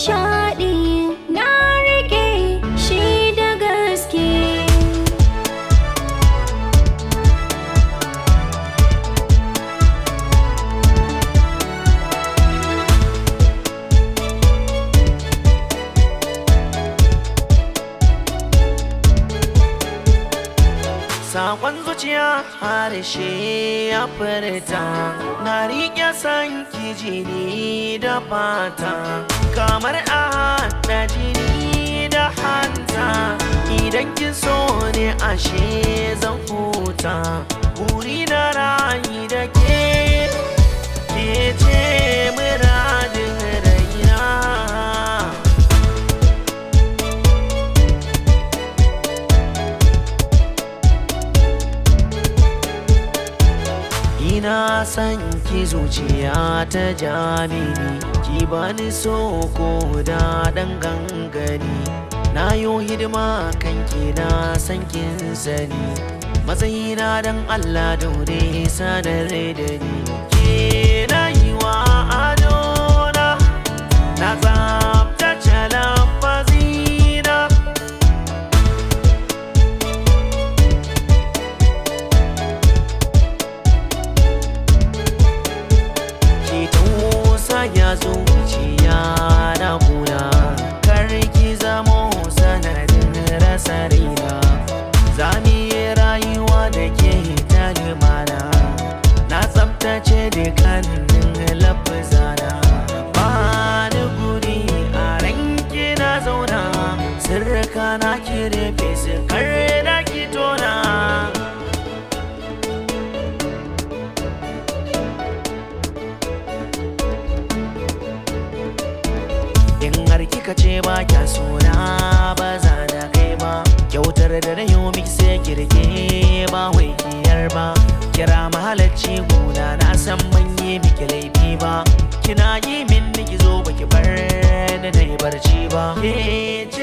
nishaɗi, na rike shi da gaske. Sakon zuciya harshe ya furta, na riƙe san ki jini da fata, kamar a haɗa jini da hanta. Idan kin so ne ashe zan huta, buri na rayu da ke, ke ce muradin raina. Ina son ki zuciya ta jamini, ki bani so ko da ɗan gangani. Na yo hidima kanki na san kin sani, matsayina dan Allah daure sanar da ni. Ke rayuwa adona, na tsaftace lafazina. Ki tausaya zuciya na kuna, kar ki zamo sanadin rasa raina. Za mu yi rayuwa da ke ta lumana, na tsaftace dukkanin lafazana. Ba ni guri a ranki na zauna, sirrika na ki rufe su kar na ki tona. In har kika ce ba kya sona ba za na kai ba, kyautar da na yi miki sai kirge ba wai kiyar ba. Kira mahalarci gona na san ban yi miki laifi ba, kina yi min niki zo baki bar da na yi barci ba. Ke ce